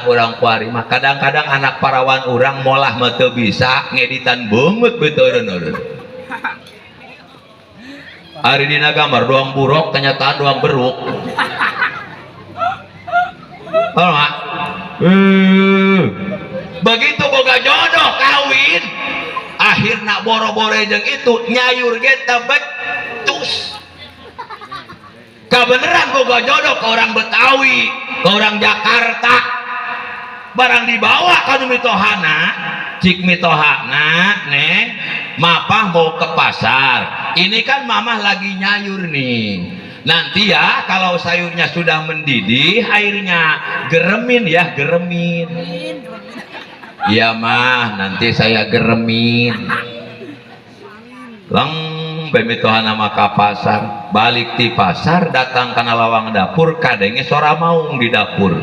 Urang kuari mah kadang-kadang anak parawan urang molah mah teu bisa, ngeditan beungeut beuteureuneun. Ari dina gambar doang buruk, kenyataan doang beruk. Oh, mak. Begitu boga jodoh kawin, akhirna boro-boro jeung itu nyayur ge teu becus. Kebeneran boga jodoh ke orang Betawi, ke orang Jakarta, barang dibawa ka nu mitohana, cik mitohana, "Neng, mapah mau ke pasar. Ini kan mamah lagi nyayur nih. Nanti ya, kalau sayurnya sudah mendidih airnya, geremin ya, geremin." "Iya, Mah, nanti saya geremin." Leng bae mitohana mah ka pasar. Balik di pasar, datang kana lawang dapur, kadenge sora maung di dapur.